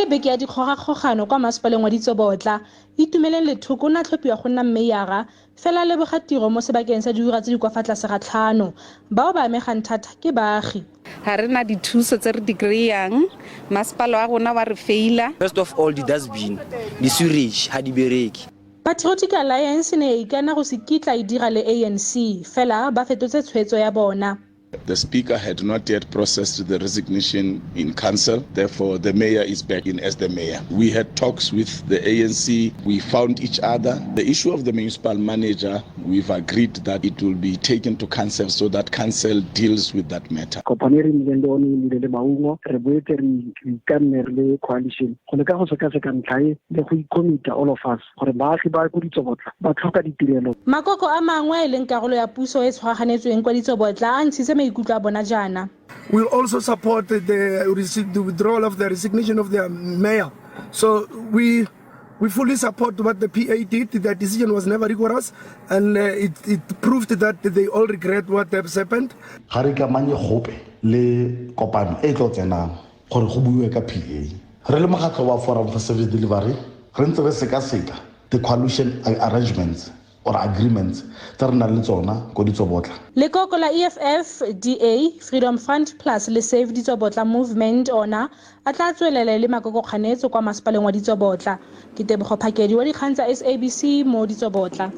le beke ya dikgogakgogano kwa masepaleng wa Ditsobotla. Itumeleng Lethoko o ne a tlhophiwa go nna mmeyara, fela a leboga tiro mo sebakeng sa diura tse di kwa fa tlase ga tlhano. Bao ba amegang thata ke baagi. Ga re na dithuso tse re di kry-ang, masepala wa rona wa re faila. First of all, di-dustbin, di-sewerage ga di bereke. Patriotic Alliance e ne ya ikana go se kitla e dira le ANC, fela ba fetotse tshwetso ya bona. The speaker had not yet processed the resignation in council. Therefore, the mayor is back in as the mayor. We had talks with the ANC. We found each other. The issue of the municipal manager, we've agreed that it will be taken to council so that council deals with that matter. Kopano e re nnileng le one e nnile le maungo. Re boetse re ikanne re le coalition go leka go sekaseka ntlha e le go icommita, all of us, gore baagi ba ko Ditsobotla ba tlhoka ditirelo. Makoko a mangwe a e leng karolo ya puso e tshwaraganetsweng kwa Ditsobotla a ntshitse maikutlo a bona jaana. We'll also support the withdrawal of the resignation of the mayor. So we fully support what the PA did. The decision was never rigorous, and it proved that they all regret what has happened. Ga re ikamanye gope le kopano e tlo tsenang gore go buiwe ka PA. Re le mokgatlho wa Forum for Service Delivery, re ntse re sekaseka the coalition arrangements or agreements tse re nang le tsona ko Ditsobotla. Lekoko la EFF, DA, Freedom Front Plus le Save Ditsobotla Movement ona a tla tswelela le makokokganetso kwa masepaleng wa Ditsobotla. Ke Tebogo Phakedi wa dikgang tsa SABC mo Ditsobotla.